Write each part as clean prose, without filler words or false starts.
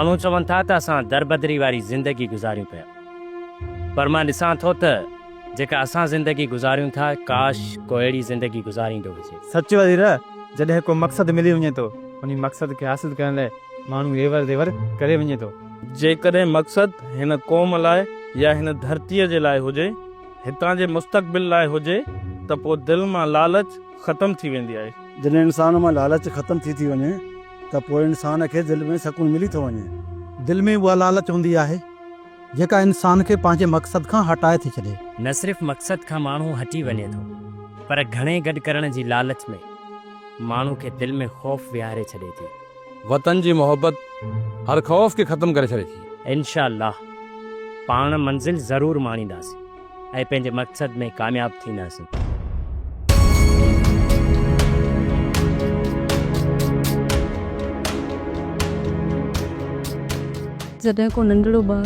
ماڻهو چون ٿا ته اسان دربدري واري زندگي گذاريون پيا. پر مان ڏسان ٿو ته جيڪا اسان زندگي گذاريون ٿا، ڪاش ڪو اهڙي زندگي گذاريندو هجي. سچ وزير، جڏهن ڪو مقصد ملي وڃي ٿو، انهي مقصد کي حاصل ڪرڻ لاء ماڻهو ايور زيور ڪري وڃي ٿو. جيڪڏهن مقصد هن قوم لاء يا هن ڌرتيء جي لاء هجي، هتان جي مستقبل لاء هجي ته پوء دل مان لالچ ختم ٿي ويندي آهي. جڏهن انسان مان لالچ ختم ٿي ٿي وڃي ته پوء انسان کي دل ۾ سڪون ملي ٿو وڃي. دل ۾ اها لالچ هوندي آهي جيڪا انسان کي پنهنجي مقصد کان هٽائي ٿي ڇڏي. نه صرف مقصد کان ماڻهو هٽي وڃي ٿو پر گهڻي گڏ ڪرڻ جي لالچ ۾ ماڻهو کي دل ۾ خوف ويهاري ڇڏي ٿي. وطن جي محبت هر خوف کي ختم ڪري ڇڏي ٿي. انشاء الله پاڻ منزل ضرور ماڻينداسين ۽ پنهنجي مقصد ۾ ڪامياب ٿينداسين. جڏهن ڪو ننڍڙو ٻار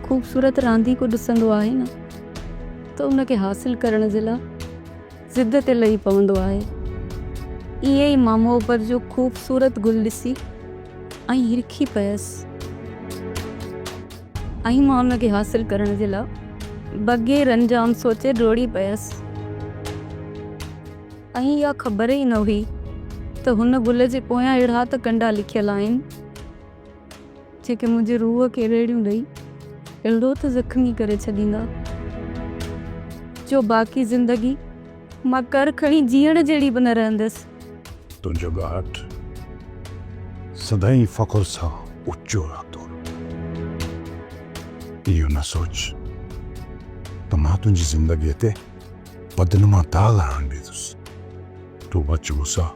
خوبصورت رانديڪو ڏسندو آهي نه ته ان کي حاصل ڪرڻ جي لاء ضد تي لهي پوندو آهي. ائين ئي مان محبت جو خوبصورت گل ڏسي ۽ هرکي پيس ۽ مان ان کي حاصل ڪرڻ جي لاء بغير انجام سوچي ڊوڙي پيس ۽ اها خبر ئي نه هئي ته هن گل جي پويان اهڙا ته ڪنڊا لکيل آهن. جيڪي منهنجي روح کي ريڙهيون ڏئي اهڙو ته زخمي ڪري ڇڏيندا جو باقي زندگي مان ڪر کڻي جيئڻ جهڙي به نه رهندس. تنهنجو ڳاٽ سدائين فخر سان اوچو رهندو. اهو نه سوچ ته مان تنهنجي زندگيء تي بدنما داغ هڻڻ ڏيندس. تون اچ مون سان.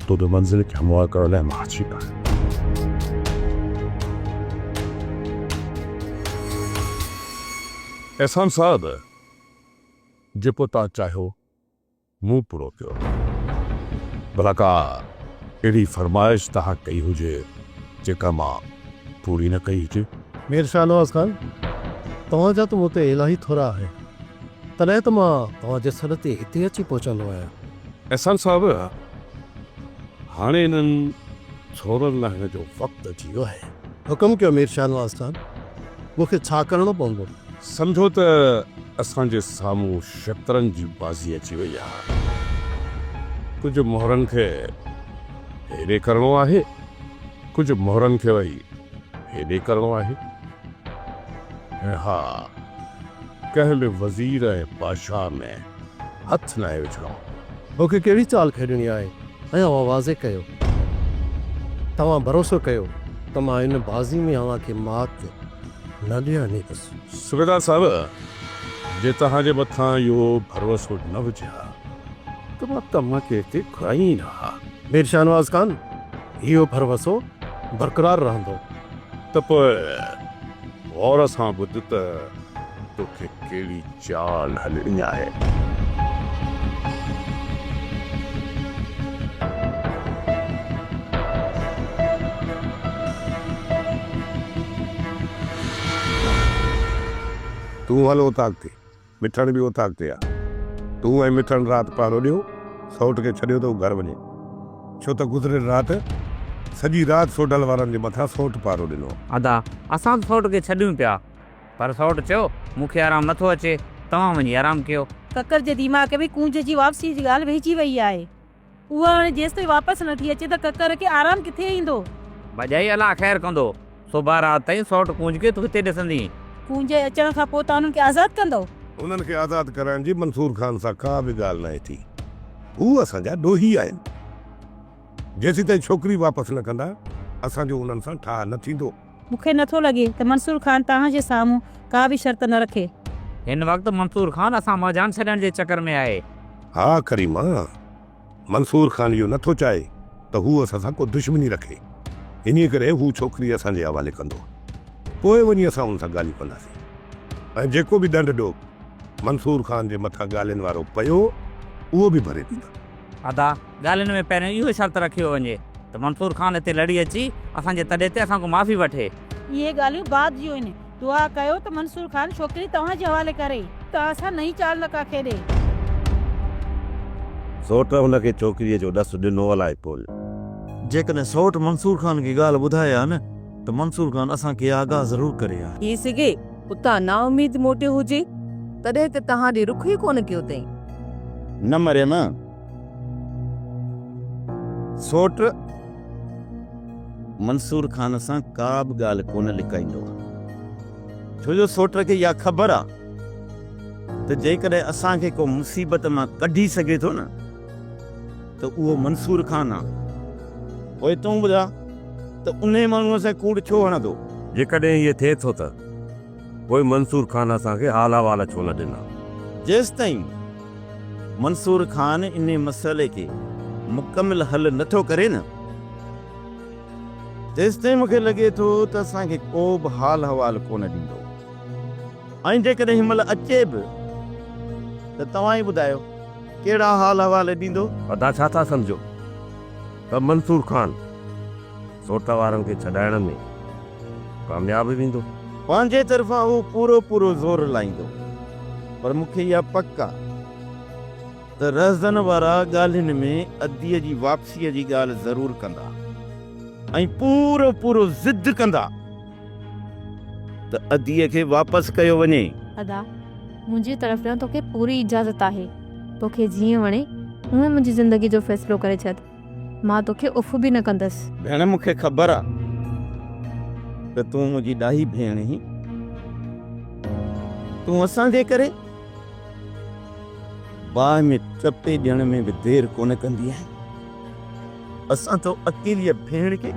توکي منزل کي هموار ڪرڻ لاء مان اچي پيو آهيان. احسان صاحب، جيڪو توهان چاهيو مون پورو ڪيو. ڀلا ڪا اهڙي فرمائش توهان ڪئي هجي جيڪا مان پوري نه ڪئي هجي؟ مير شاهنواز خان، توهان جا ته مون تي الاهي ٿورا آهن، تڏهن ته مان توهان جي سڏ تي هتي اچي پهچندو آهيان. احسان صاحب، هاڻي انهن ٿورن لهڻ جو وقت اچي ويو آهي. حڪم ڪيو مير شاهنواز خان، مون کي ڇا ڪرڻو پوندو؟ سمجهو ته اسان جي سامهون شطرنج جي بازي اچي وئي آهي. ڪجهه مهرن کي هيڏي ڪرڻو آهي، ڪجهه مهرن کي وري هيڏي ڪرڻو آهي ۽ ها ڪنهن به وزير ۽ بادشاهه ۾ هٿ ناهي وجهڻو. مون کي ڪهڙي چال کيڏڻي آهي ۽ اوهان واضح ڪيو. توهان ڀروسو ڪيو ته مان ان بازي ۾ اوهان کي مات نه ڏيڻ ڏيندس. صوبيدار صاحب، جي توهان جي مٿان اهو ڀروسو نه هجي ها ته مان توهان کي هتي گهرائين ئي نه ها. مير شاهنواز خان، اهو ڀروسو برقرار رهندو. ته پوء غور سان ٻڌ ته توکي ڪهڙي چال هلڻي آهي. تون هل اوطاق تي، مٺڻ به اوطاق تي آ. تون ۽ مٺڻ رات پهرو ڏيو، سئوٽ کي ڇڏيو ته هو گهر وڃي. ڇو ته گذريل رات سڄي رات سوڍل وارن جي مٿان سئوٽ پهرو ڏنو. ادا، اسان به سئوٽ کي ڇڏيون پيا. پر سئوٽ چيو، مون کي آرام نٿو اچي، توهان وڃي آرام ڪيو. ڪڪر جي دماغ ۾ ڪونج جي واپسيء جي ڳالهه ويهجي ويئي آهي. اها هاڻي جيستائين واپس نٿي اچي ته ڪڪر کي آرام ڪٿي ايندو؟ ڀڄائي الله خير ڪندو. صبح رات تائين سئوٽ ڪونج کي تون هتي ڏسندين. ڪونج جي اچڻ کان پوء توهان انهن کي آزاد ڪندؤ؟ انهن کي آزاد ڪرائڻ جي منصور خان سان ڪا به ڳالهه ناهي ٿي. هو اسان جا ڏوهي آهن. جيسيتائين ڇوڪري واپس نه ڪندا، اسان جو انهن سان ٺاهه نه ٿيندو. مون کي نٿو لڳي ته منصور خان توهان جي سامهون ڪا به شرط نه رکي. هن وقت منصور خان اسان مان جان ڇڏڻ جي چڪر ۾ آهي. ها ڪريما، منصور خان اهو نٿو چاهي ته هو اسان سان ڪو دشمني رکي، انهيء ڪري هو ڇوڪري اسان جي حوالي ڪندو. پوء وڃي اسان هن سان ڳالهيون ڪنداسين ۽ جيڪو به ڏنڊ ڏوڪ منصور خان جي مٿان ڳالهين وارو پيو، اهو به ڀري ڏيندا. ادا، ڳالهين ۾ پهريون اهو شرط رکيو وڃي ته منصور خان هتي لڙي اچي اسان جي تڏي تي اسان کان معافي وٺي. اهي ڳالهيون بعد جون آهن. دعا ڪيو ته منصور خان ڇوڪري توهان جي حوالي ڪري. توهان سان نئين چال نه ڪا کيڏي. سوٽ هن کي ڇوڪريء جو ڏس ڏنو الائي ڪونه. جيڪڏهن سئوٽ منصور خان کي ڳالهه ٻڌائي ها نه ته منصور خان اسان کي آگاهه ضرور ڪري ها. ٿي سگهي اتان نااميد موٽيو هجي. تڏهن ته توهان ڏي رخ ئي ڪونه ڪيو اٿئين. نه مريم، سوٽ منصور خان سان ڪا به ڳالهه ڪونه لڪائيندو آ. ڇو جو سوٽ کي اها خبر آ ته جيڪڏهن اسان کي ڪو مصيبت مان ڪڍي سگهي ٿو نه ته اهو منصور خان آ. پوء تون ٻڌاء ته انهي ماڻهوء سان ڪوڙ ڇو هڻندو؟ جيڪڏهن ائين ٿئي ٿو ته پوء منصور خان اسان کي حال احوال ڇو نه ڏنا؟ جيستائين منصور خان انهي مسئلي کي مڪمل حل نه ٿو ڪري نه، تيستائين مون کي لڳي ٿو ته اسان کي ڪو به حال احوال ڪونه ڏيندو ۽ جيڪڏهن هن مهل اچي به ته توهان ئي ٻڌايو ڪهڙا حال احوال ڏيندو؟ ادا ڇا ٿا سمجهو ته منصور خان سوٽ وارن کي ڇڏائڻ ۾ ڪامياب ويندو؟ پنهنجي طرفان هو پورو پورو زور لائيندو پر مون کي اها پڪ آ ته رهزن وارا ڳالهين ۾ اديء جي واپسيء جي ڳالهه ضرور ڪندا ۽ پورو پورو ضد ڪندا ته اديء کي واپس ڪيو وڃي. ادا، منهنجي طرف ڏانهن توکي پوري اجازت آهي. توکي جيئن وڻي، هونئن منهنجي زندگيء جو فيصلو ڪري ڇڏ. مان توکي اف به نه ڪندس. ڀيڻ مون کي خبر آ ته تون منهنجي ڏاهي ڀيڻ آهين. تون اسان جي ڪري باهه ۾ ٽپي ڏيڻ ۾ به دير ڪونه ڪندي آهين. اسان تو اڪيليء ڀيڻ کي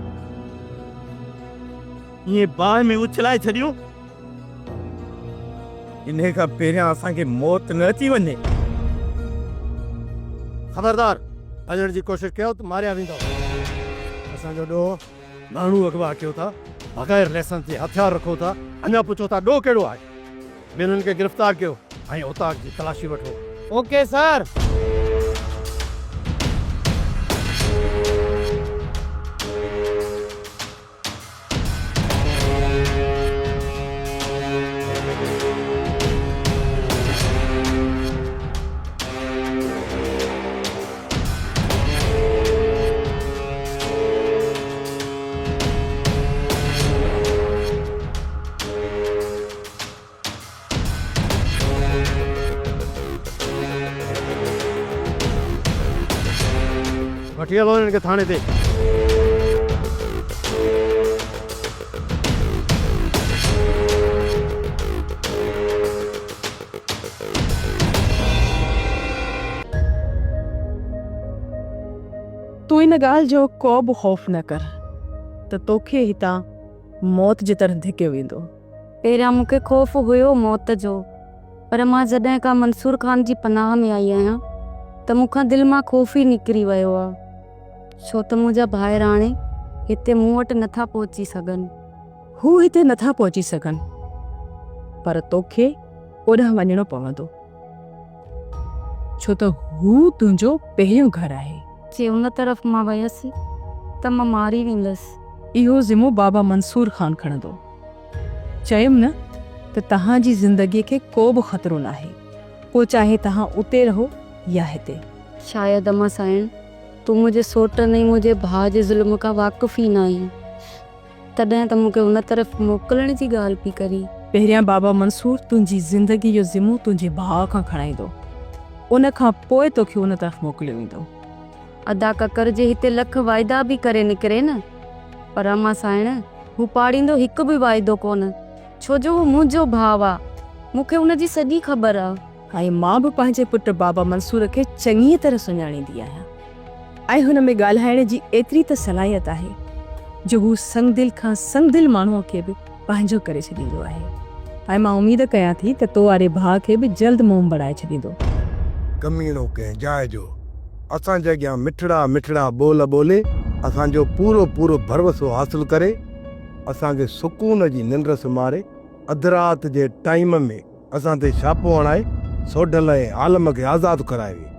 ائين باهه ۾ اڇلائي ڇڏيون. انهيء کان پهريان اسان کي موت نه اچي وڃي. خبردار! ڀڄڻ جي ڪوشش ڪيو ته ماريا ويندؤ. اسان جو ڏوهه؟ ماڻهو اغوا ڪيو ٿا، بغير لائسنس جي هٿيار رکو ٿا، اڃا پڇو ٿا ڏوهه ڪهڙو آهي؟ ٻنهن کي گرفتار ڪيو ۽ اوطاق جي تلاشي وٺو. Okay sir. وٺي هلو هنن کي ٿاڻي تي. تون ان ڳالهه جو ڪو به خوف نه ڪر ته توکي هتان موت جي طرف ڌڪيو ويندو. پهريان مون کي خوف هيو موت جو پر مان جڏهن کان منصور خان جي پناهه ۾ آئي آهيان ته مون کان دل مان خوف ئي نڪري ويو آ ڇو ته منهنجا ڀائر هاڻي هتي مون وٽ نٿا پهچي سگهن. هو هتي نٿا پهچي سگهن پر توکي اوڏانهن وڃڻو پوندو ڇو ته هو تنهنجو پهريون گهر آهي. جي ان طرف مان ويس ته مان ماري ويندس. اهو ذمو بابا منصور خان کڻندو. چيم نه ته توهان جي زندگيء کي ڪو به خطرو ناهي، پوء چاهي توهان اتي رهو يا هتي. شايد امان سائڻ، تون منهنجي سوٽن ۽ منهنجي ڀاء جي ظلم کان واقف ئي ناهين، تڏهن ته مون کي ان طرف موڪلڻ جي ڳالهه پئي ڪرين. پهريان بابا منصور تنهنجي زندگيء جو ذمو تنهنجي ڀاء کان کڻائيندو، ان کان پوء توکي ان طرف موڪليو ويندو. ادا ڪڪر جي هتي لک واعدا به ڪري نڪري نه پر امان سائڻ هو پاڙيندو هڪ به واعدو ڪونه ڇو جو هو منهنجو ڀاء آ مون کي ان جي سڄي خبر آ. ۽ مان به پنهنجي پٽ بابا منصور کي چڱيء طرح سڃاڻيندي آهيان ۽ هن ۾ ڳالهائڻ جي ايتري ته صلاحيت آهي جو هو سنگدل کان سنگدل ماڻهوء کي به پنهنجو ڪري ڇڏيندو آهي ۽ مان اميد ڪيان ٿي ته تو واري ڀاء کي به جلد موم بڻائي ڇڏيندو. ڪميڻو ڪنهن جاء جو اسان جي اڳيان مٺڙا مٺڙا ٻول ٻولي اسان جو پورو پورو ڀروسو حاصل ڪري اسان کي سڪون جي ننڊ سمهاري اڌ رات جي ٽائيم ۾ اسان تي ڇاپو هڻائي سوڍل ۽ عالم کي آزاد ڪرائي وئي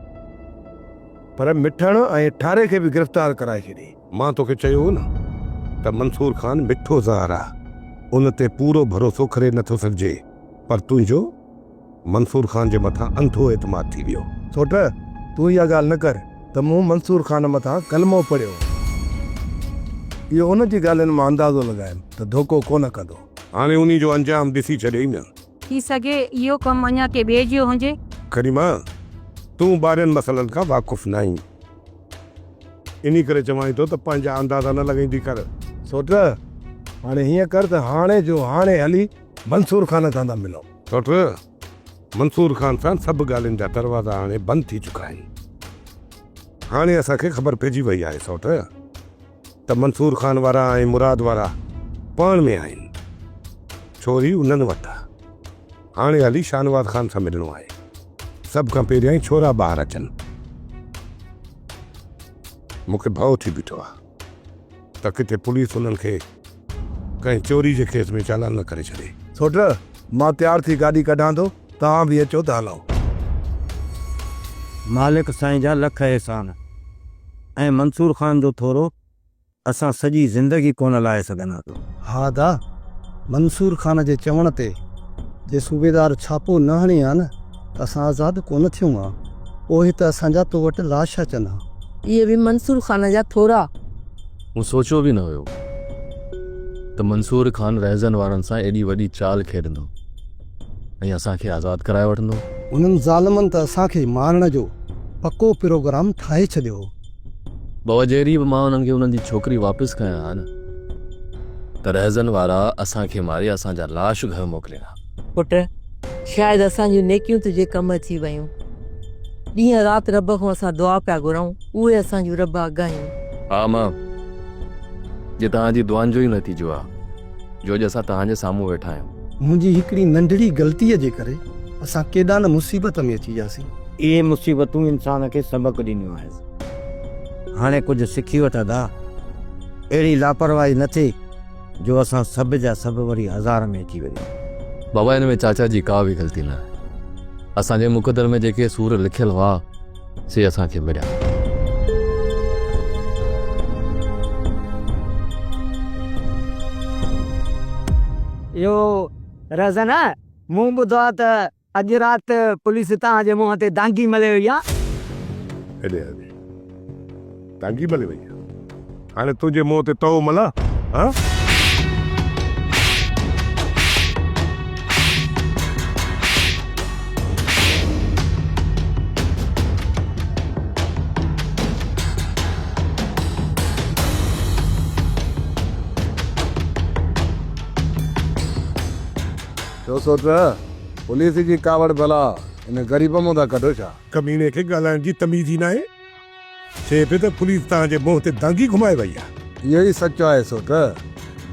پر مٺڻ ۽ ٺاري کي به گرفتار ڪرائي ڇڏي. مان توکي چيو هو نه ته منصور خان مٺو زهر آ، ان تي پورو ڀروسو ڪري نٿو سگهجي، پر تنهنجو منصور خان جي مٿان انڌو اعتماد ٿي ويو. سوٽ، تون اها ڳالهه نه ڪر ته مون منصور خان مٿان ڪلمو پڙهيو. اهو ان جي ڳالهين مان اندازو لڳايم ته ڌوڪو ڪونه ڪندو. هاڻي انهي جو انجام ڏسي ڇڏيئي نه. ٿي سگهي اهو ڪم اڃا ڪنهن ٻئي جو هجي. ڪريما، تون ٻاهرين مسئلن کان واقف ناهين. انهي ڪري چوانء ٿو ته پنهنجا اندازا نه لڳائيندي ڪر. سوٽ، هاڻي هيئن ڪر ته هاڻي جو هاڻي هلي منصور خان سان ٿا ملون. سوٽ، منصور خان سان سڀ ڳالهين جا دروازا هاڻي بند ٿي چڪا آهن. هاڻي اسان کي خبر پئجي وئي آهي سوٽ ته منصور خان وارا ۽ مراد وارا پاڻ ۾ آهن. ڇوري انهن وٽ آ. هاڻي هلي شاهنواز خان سان ملڻو آهي. سڀ کان پهريائين ڇورا ٻاهر اچن. مون کي ڀؤ ٿي بيٺو آ ته ڪٿي پوليس انهن کي ڪنهن چوري جي ڪيس ۾ چالان نه ڪري ڇڏي. سوٽ، مان تيار ٿي گاڏي ڪڍان ٿو، توهان به اچو ته هلون. مالڪ سائين جا لک احسان ۽ منصور خان جو ٿورو اسان سڄي زندگي ڪونه لاهي سگهنداسون. ها ادا، منصور خان جي چوڻ تي جي صوبيدار ڇاپو نه هڻي ها نه ته اسان آزاد ڪونه ٿيون ها. پوء ته اسان جا تو وٽ لاش اچن ها. اهي به منصور خان جا ٿورا. مون سوچيو به نه هيو ته منصور خان رهزن وارن سان ايڏي وڏي چال کيڏندو ۽ اسان کي آزاد ڪرائي وٺندو. انهن ظالمن ته اسان کي مارڻ جو پڪو پروگرام ٺاهي ڇڏيو هو. بابا جهڙي به مان انهن کي انهن جي ڇوڪري واپس ڪيان ها نه ته رهزن وارا اسان کي ماري اسان جا لاش گهر موڪلين ها. پٽ، شايد اسان جون نيڪيون تنهنجي ڪم اچي ويون. ڏينهن رات رب کان اسان دعا پيا گهرون، اهي اسان جون رب اگهايون. ها امان، جي توهان جي دعائن جو ئي نتيجو آ جو اڄ اسان توهان جي سامهون ويٺا آهيون. منهنجي هڪڙي ننڍڙي غلطيء جي ڪري اسان ڪيڏا نه مصيبت ۾ اچي وياسين. اهي مصيبتون انسان کي سبق ڏينديون آهن. هاڻي ڪجهه سکي وٺ ادا. اهڙي لاپرواهي نه ٿئي جو اسان سڀ جا سڀ وري آزار ۾ اچي وڃون. بابا ان ۾ چاچا جي ڪا به غلطي نه آهي. اسان جي مقدر ۾ جيڪي سور لکيل هئا سي اسان کي مليا. اهو رهزن مون ٻڌو آهي ته اڄ رات پوليس توهان جي منهن تي دانگي ملي وئي آ. هيڏي هيڏي دانگي ملي وئي آ. هاڻي تنهنجي منهن تي تئو ملان ها؟ ڇو سوٽ، پوليس جي ڪاوڙ ڀلا ان غريب مون ٿا ڪڍو ڇا؟ ڪميڻي کي ڳالهائڻ جي تميز ئي ناهي. چئي پيو ته پوليس توهان جي منهن تي دانگي گهمائي وئي آهي. اهو ئي سچ آهي سوٽ،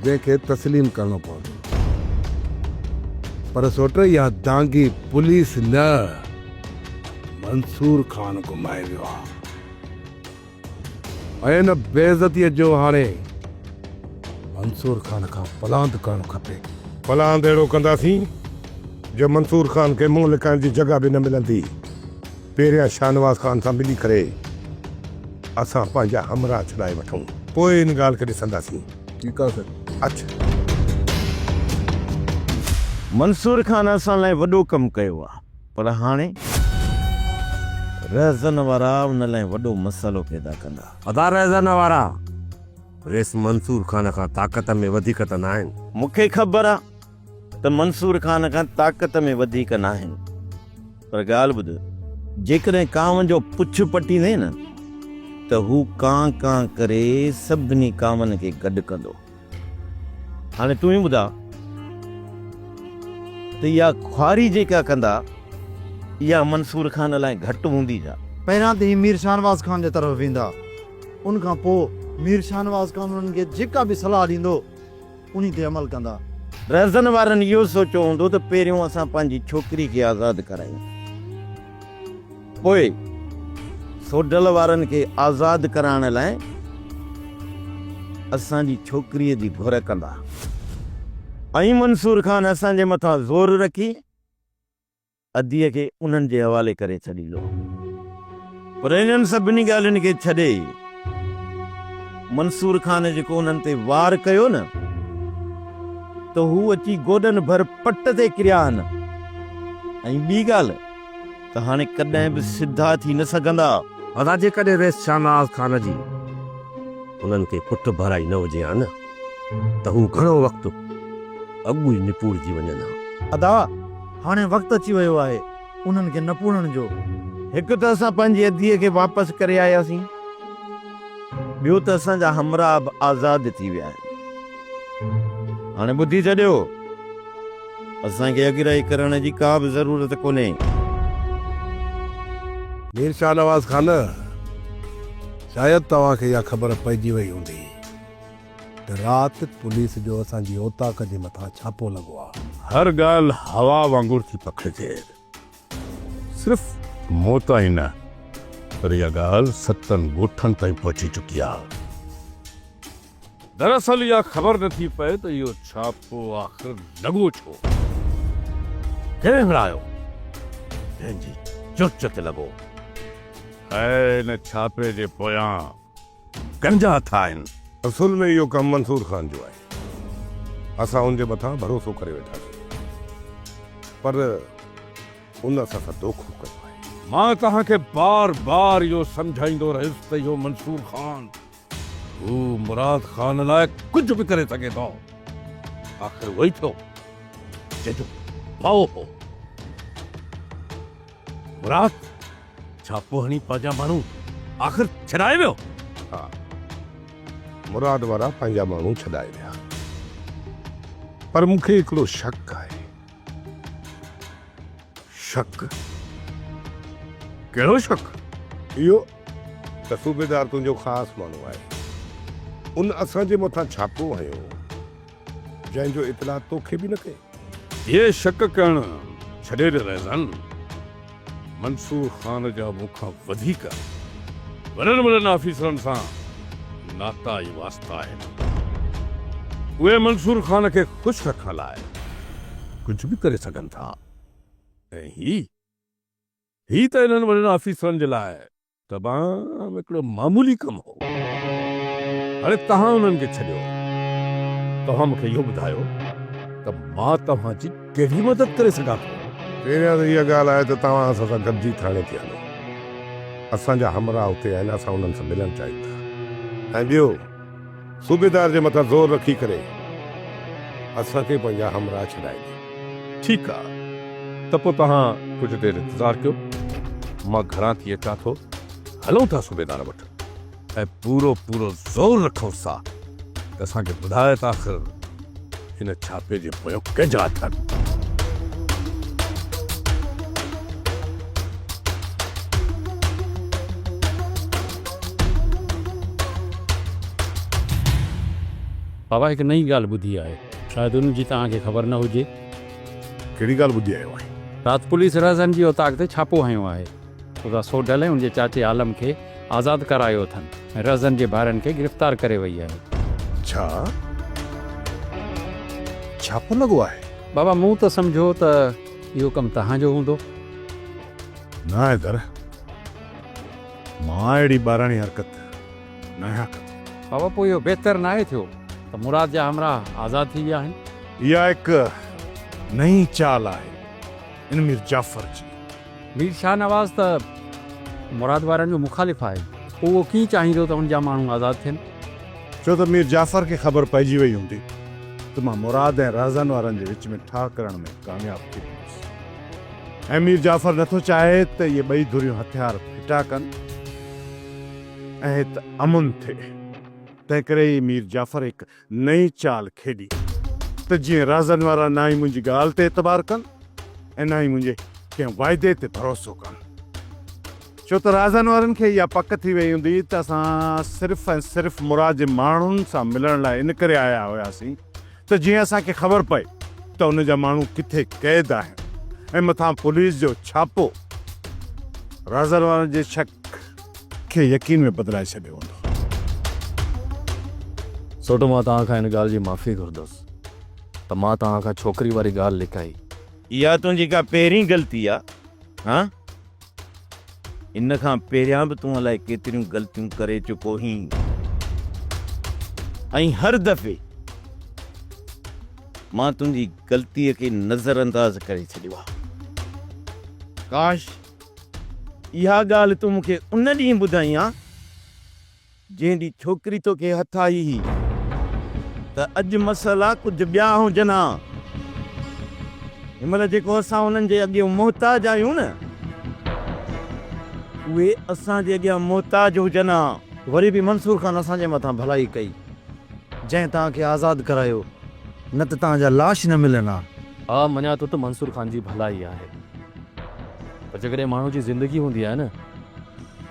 جنهن کي تسليم ڪرڻو پوندو. پر سوٽ اها دانگي پوليس نه منصور خان گهمائي ويو آهي. ۽ ان بي عزتيء جو هاڻي منصور خان کان پلاند ڪرڻ کپي. پلاند اهڙو ڪنداسين جو منصور خان کي منهن لڪائڻ جي جڳهه به نه ملندي. پهريان شاهنواز خان سان ملي ڪري اسان پنهنجا همراهه ڇڏائي وٺون، پوء ان ڳالهه کي ڏسنداسين. ٺيڪ آ سر. اچ. منصور خان اسان لاء وڏو ڪم ڪيو آ. پر هاڻي رهزن وارا ان لاء وڏو مسئلو پيدا ڪندا. ادا رهزن وارا ريس منصور خان کان طاقت ۾ وڌيڪ ته ناهن. مون کي خبر آ ته منصور خان کان طاقت ۾ وڌيڪ ناهن پر ڳالهه ٻڌ جيڪڏهن ڪانء جو پڇ پٽيندين نه ته هو ڪان ڪان ڪري سڀني ڪانون کي گڏ ڪندو. هاڻي تون ئي ٻڌاء ته اها خواري جيڪا ڪندا، اها منصور خان لاء گهٽ هوندي ڇا؟ پهريان ته هي مير شاهنواز خان جي طرف ويندا، ان کان پوء مير شاهنواز خان انهن کي جيڪا به صلاح ڏيندو، انهي تي عمل ڪندا. رهزن وارن اهو سوچيو هوندو ته پهريون اسان پنهنجي ڇوڪري کي آزاد ڪرايون، پوء سوڍل وارن کي آزاد ڪرائڻ لاء اسان جي ڇوڪريء جي گهر ڪندا ۽ منصور خان اسان جي مٿان زور رکي اديء کي انهن جي حوالي ڪري ڇڏيندو. پر انهن سڀني ڳالهين کي ڇڏي منصور خان جيڪو انهن تي وار ڪيو نه ته هو اچي گوڏن ڀر پٽ تي ڪريا آهن ۽ ٻي ڳالهه ته هاڻي ڪڏهن به سڌا ٿي نه سگهندا. ادا جيڪڏهن رئيس شاهنواز خان جي. انهن کي پٺ ڀرائي نه هجي ها نه ته هو گهڻو وقت اڳ ئي نپوڙجي وڃن ها. ادا! هاڻي وقت اچي ويو آهي انهن کي نپوڙڻ جو. هڪ ته اسان پنهنجي اديء کي واپس ڪري آياسين، ٻيو ته اسان جا همراهه به آزاد ٿي ويا آهن. هاڻي ٻڌي ڇڏيو، اسان کي اڳرائي ڪرڻ جي ڪا به ضرورت ڪونهي. مير شاهنواز خان، شايد توهان کي اها خبر پئجي وئي هوندي ته رات پوليس جو اسان جي اوطاق جي مٿان ڇاپو لڳو آ. هر ڳالهه هوا وانگر ٿي پکڙجي. صرف مون تائين نه پر اها ڳالهه ستن ڳوٺن تائين پهچي چڪي آ. دراصل اها خبر نه ٿي پئي ته اهو ڇاپو آخر لڳو ڇو؟ ڪنهن هڻايو؟ ڪنهن جي چرچ تي لڳو؟ ۽ ان ڇاپي جي پويان ڪنهن جا هٿ آهن؟ اصل ۾ اهو ڪم منصور خان جو آهي. اسان ان جي مٿان ڀروسو ڪري ويٺاسين. پر ان اسان سان دوکو ڪيو آهي. مان توهان کي بار بار اهو سمجهائيندو رهيس ته اهو منصور خان هو مراد خان لاء ڪجهه به ڪري سگهي ٿو. آخر اهو ئي ٿيو جنهن جو ڀؤ هو. مراد ڇاپو هڻي پنهنجا ماڻهو آخر ڇڏائي ويو. ها مراد وارا پنهنجا ماڻهو ڇڏائي ويا. پر مون کي هڪڙو شڪ آهي. شڪ؟ ڪهڙو شڪ؟ اهو ته صوبيدار تنهنجو خاص ماڻهو آهي. ان اسان جي مٿان ڇاپو هنيو، جنهن جو اطلاع توکي به نه ڪيو. اهي شڪ ڪرڻ ڇڏي ڏي رهزن. منصور خان جا مون کان وڌيڪ وڏن وڏن آفيسرن سان ناتا ۽ واسطا آهن. اهي منصور خان کي خوش رکڻ لاء ڪجهه به ڪري سگهن ٿا ۽ هي هي ته انهن وڏن آفيسرن جي لاء تمام هڪڙو معمولي ڪم هو. هاڻي توهان انهن کي ڇڏيو. توهان مون کي اهو ٻڌايو ته مان توهان جي ڪهڙي مدد ڪري سگهان ٿو؟ پهريان ته اها ڳالهه آهي ته توهان اسان سان گڏجي ٿاڻي تي هلو. اسان جا همراهه اتي آهن، اسان انهن سان ملڻ چاهيون ٿا. ۽ ٻيو، صوبيدار جي مٿان زور رکي ڪري اسان کي پنهنجا همراهه ڇڏائي ڏي. ٺيڪ آ ته پوء توهان ڪجهه دير انتظار ڪيو، مان گهران ٿي اچان ٿو، هلون ٿا صوبيدار وٽ ۽ پورو پورو زور رکونس ٿا ته اسان کي ٻڌائي ته آخر هن ڇاپي جي پويان ڪنهن جا هٿ آهن. بابا هڪ نئين ڳالهه ٻڌي آهي. شايد ان جي توهان کي خبر نه هجي. ڪهڙي ڳالهه ٻڌي آيو آهين؟ رات پوليس رهزن جي اوطاق تي ڇاپو هنيو آهي. خدا سوڍل ۽ ان جي چاچي عالم کي آزاد ڪرايو اٿن ۽ رهزن جي ڀائرن کي گرفتار ڪري وئي آهي. ڇا؟ ڇاپو لڳو آهي؟ بابا مون ته سمجهيو ته اهو ڪم توهان جو هوندو. نه حيدر، مان اهڙي ٻاراڻي حرڪت ناهيان ڪندو. بابا پوء اهو بهتر ناهي ٿيو ته مراد جا همراهه آزاد ٿي ويا آهن؟ اها هڪ نئين چال آهي ان مير جعفر جي. مير شاهنواز ته مراد وارن جو مخالف آهي، پوء اهو ڪيئن چاهيندو ته ان جا ماڻهو آزاد ٿين؟ ڇو ته مير جعفر کي خبر پئجي وئي هوندي ته مان مراد ۽ رهزن وارن جي وچ ۾ ٺاهه ڪرڻ ۾ ڪامياب ٿي ويس ۽ مير جعفر نٿو چاهي ته اهي ٻئي ڌريون هٿيار ڦٽا ڪن ۽ هت امن ٿئي، تنهنڪري ئي مير جعفر هڪ نئين چال کيڏي ته جيئن رازن وارا نه ئي منهنجي ڳالهه تي اعتبار ڪن ۽ نه ئي منهنجي ڪنهن واعدي تي ڀروسو ڪن. ڇو ته رازن وارن کي اها پڪ ٿي وئي هوندي ته اسان صرف ۽ صرف مراد جي ماڻهن سان ملڻ لاء ان ڪري آيا هياسين ته جيئن اسان کي خبر پئي ته ان جا ماڻهو ڪٿي قيد آهن ۽ مٿان پوليس جو ڇاپو رازن وارن جي شڪ کي يقين ۾ بدلائي ڇڏيو هوندو. سوٽ مان توهان کان ان ڳالهه جي معافي گهرندس ته مان توهان کان ڇوڪري واري ڳالهه لڪائي. اها تنهنجي ڪا پهرين غلطي آ؟ ها؟ ان کان پهريان به تون الائي ڪيتريون غلطيون ڪري چڪو هين ۽ هر دفعي مان تنهنجي غلطيء کي نظرانداز ڪري ڇڏيو آ. ڪاش! اها ڳالهه تون مون کي ان ڏينهن ٻڌائين ها، جنهن ڏينهن ڇوڪري توکي هٿ آئي هئي ته اڄ مسئلا ڪجهه ٻيا هجن ها. هن مهل جيڪو اسان انهن جي اڳيون محتاج آهيون نه، اهي اسان جي اڳيان محتاج هجن ها. وري به منصور خان اسان جي مٿان ڀلائي ڪئي، جنهن توهان کي آزاد ڪرايو، نه ته توهان جا لاش نه ملن ها. ها مڃان ٿو ته منصور خان جي ڀلائي آهي، پر جيڪڏهن ماڻهو جي زندگي هوندي آهي نه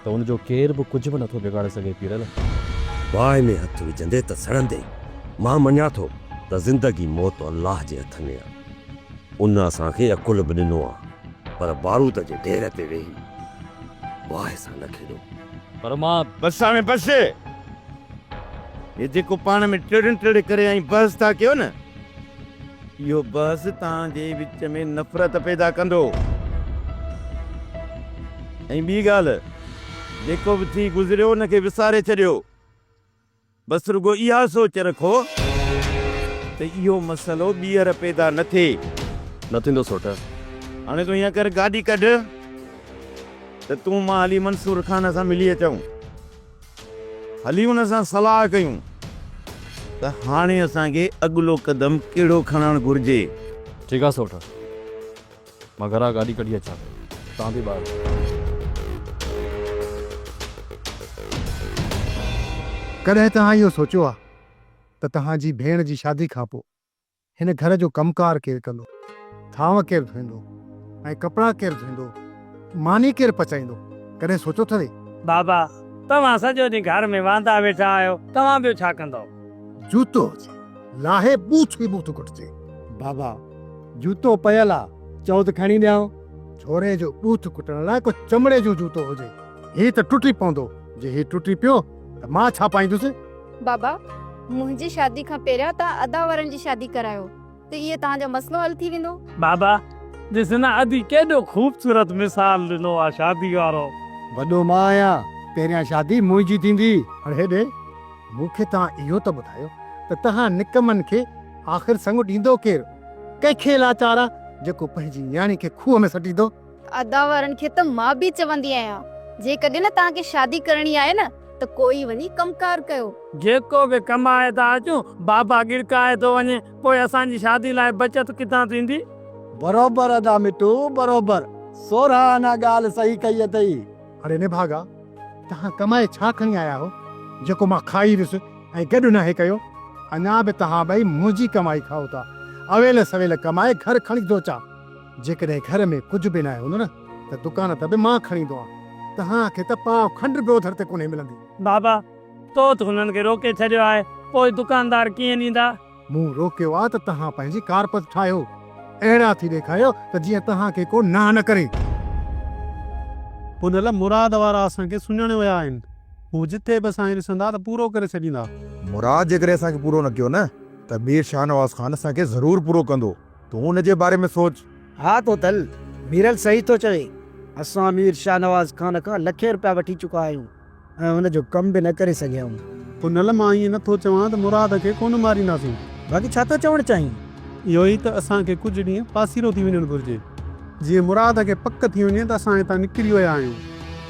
ته ان جو ڪير به ڪجهه به نٿو بگاڙي سگهي پيرل. باهه ۾ هٿ وجهندي ته سڙندين. مان مڃان ٿو ته زندگي موت الله جي هٿ ۾ آ. ان اسان کي عقل به ڏنو آ، پر بارود جي ڍير تي ويهي باهه سان نه کيڏو. پر مان. بس هاڻي بس. هي جيڪو پاڻ ۾ ٽڙ ٽڙ ڪري ۽ بحث ٿا ڪيو نه، اهو بحث توهان جي وچ ۾ نفرت پيدا ڪندو. ۽ ٻي ڳالهه، جيڪو به ٿي گذريو ان کي وساري ڇڏيو. بس رڳو اها سوچ رکو ته اهو مسئلو ٻيهر پيدا نه ٿئي. نه ٿيندو سوٽ. هاڻي تون ائين ڪر گاڏي ڪڍ ته تون مان هلي منصور خان سان ملي اچون. هلي ان سان صلاح ڪيون ته هاڻي اسان کي اڳلو قدم ڪهڙو کڻڻ گهرجي. ٺيڪ آ سوٽ. مان گهران گاڏي ڪڍي اچان ٿو. توهان به ٻاهر. ڪڏهن توهان اهو سوچيو آ ته توهان جي ڀيڻ جي شادي کان پوء هن گهر جو ڪم ڪار ڪير ڪندو؟ ٿانو ڪير ڌوئيندو ۽ ڪپڙا ڪير ڌوئيندو؟ ماني ڪير پچائيندو؟ ڪڏهن سوچيو اٿوي؟ بابا، توهان سڄو ڏينهن گهر ۾ واندا ويٺا آهيو، توهان ٻيو ڇا ڪندؤ؟ جوتو هجي، لاهي ٻوٿ ئي ٻوٿ ڪٽجي. بابا، جوتو پيل آ، چئو ته کڻي ڏيانو. ڇوري جو ٻوٿ ڪٽڻ لاء ڪو چمڙي جو جوتو هجي، هي ته ٽٽي پوندو، جي هي ٽٽي پيو ته مان ڇا پائيندس؟ بابا، منهنجي شادي کان پهريان توهان ادا وارن جي شادي ڪرايو ته اهي توهان جو مسئلو حل ٿي ويندو. بابا، ڏس نه ادي ڪيڏو خوبصورت مثال ڏنو آ شادي وارو. وڏو مان آهيان، پهريان شادي منهنجي ٿيندي. هاڻي هيڏي مون کي توهان اهو ته ٻڌايو ته توهان نڪمن کي آخر سڱ ڏيندو ڪير؟ ڪنهن کي لاچار آ جيڪو پنهنجي نياڻي کي کوهه ۾ سٽيندو؟ ادا وارن کي ته مان به چوندي آهيان جيڪڏهن نه توهان کي شادي ڪرڻي آهي نه ته ڪوئي وڃي ڪم ڪار ڪيو. جيڪو به ڪمائي ٿا اچون بابا ڳڙڪائي ٿو وڃي پوء اسان جي شادي لاء بچت ڪٿان ٿيندي؟ بروبر ادا مٽو بروبر سورهن آنا ڳالهه صحيح ڪئي اٿئي. اڙي نڀاڳا توهان ڪمائي ڇا کڻي آيا آهيو جيڪو مان کائي ويس ۽ گڏ ناهي ڪيو اڃا به توهان ٻئي منهنجي ڪمائي کائو ٿا اويل سويل ڪمائي گهر کڻي ٿو اچان. جيڪڏهن گهر ۾ ڪجهه به ناهي هوندو نه ته دڪان تان به مان کڻي ايندو آهيان. توهان کي ته پاء کنڊ به اوڌر تي ڪونهي ملندي. بابا، تو ته هنن کي روڪي ڇڏيو آهي، پوء دڪاندار ڪيئن ڏيندا؟ مون روڪيو آ ته توهان پنهنجي ڪارپت ٺاهيو. اهڙا ٿي ڏيکاريو ته جيئن توهان کي ڪو نانهه نه ڪري. پنهل، مراد وارا اسان کي سڃاڻي ويا آهن. هو جٿي به اسان کي ڏسندا ته پورو ڪري ڇڏيندا. مراد جيڪڏهن اسان کي پورو نه ڪيو نه ته مير شاهنواز خان اسان کي ضرور پورو ڪندو. تون ان جي باري ۾ سوچ. ها توتل، ميرل صحيح ٿو چوي. اسان مير شاهنواز خان کان لکين رپيا وٺي چڪا آهيون ۽ ان جو ڪم به نه ڪري سگهيا آهيون. پنهل، مان ائين نه ٿو چوان ته مراد کي ڪونه مارينداسين. باقي ڇا ٿو چوڻ چاهين؟ اهو ئي ته اسان کي ڪجهه ڏينهن پاسيرو ٿي وڃڻ گهرجي. جيئن مراد کي پڪ ٿي وڃي ته اسان هتان نڪري ويا آهيون.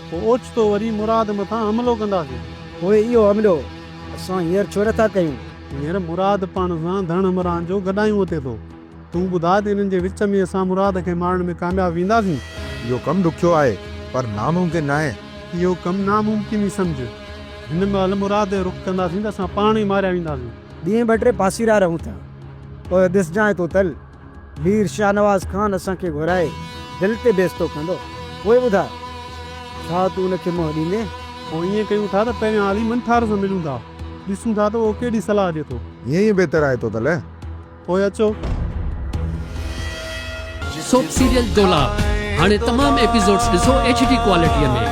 پوء اوچتو وري مراد مٿان حملو ڪنداسين. پوء اهو حملو اسان هينئر ڇو نه ٿا ڪيون؟ هينئر مراد پاڻ سان ڌڻ همراهن جو گڏايون اٿي ٿو. تون ٻڌاء ته انهن جي وچ ۾ اسان مراد کي مارڻ ۾ ڪامياب وينداسين؟ اهو ڪم ڏکيو آهي، پر ناممڪن ناهي. اهو ڪم ناممڪن ئي سمجهه. هن مهل مراد جو رخ ڪنداسين ته اسان پاڻ ئي ماريا وينداسين. ڏينهن ٻه ٽي پاسيرا رهون ٿا. پوء ڏسجانء توتل، مير شاهنواز خان اسان کي گهرائي دل تي بيستو ڪندو. پوء ٻڌاء، ڇا تون ان کي منهن ڏيندين؟ پوء ائين ڪيون ٿا ته پهريان هلي منٺار سان ملون ٿا. ڏسون ٿا ته اهو ڪهڙي صلاح ڏئي ٿو. ائين ئي بهتر آهي توتل. پوء اچو. سوپ سيريل دولاب هاڻي تمام ايپيسوڊز ڏسو ايڇ ڊي ڪوالٽي ۾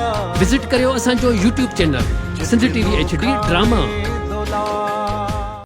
وزٽ ڪريو اسان جو YouTube channel Sindh T V H D drama.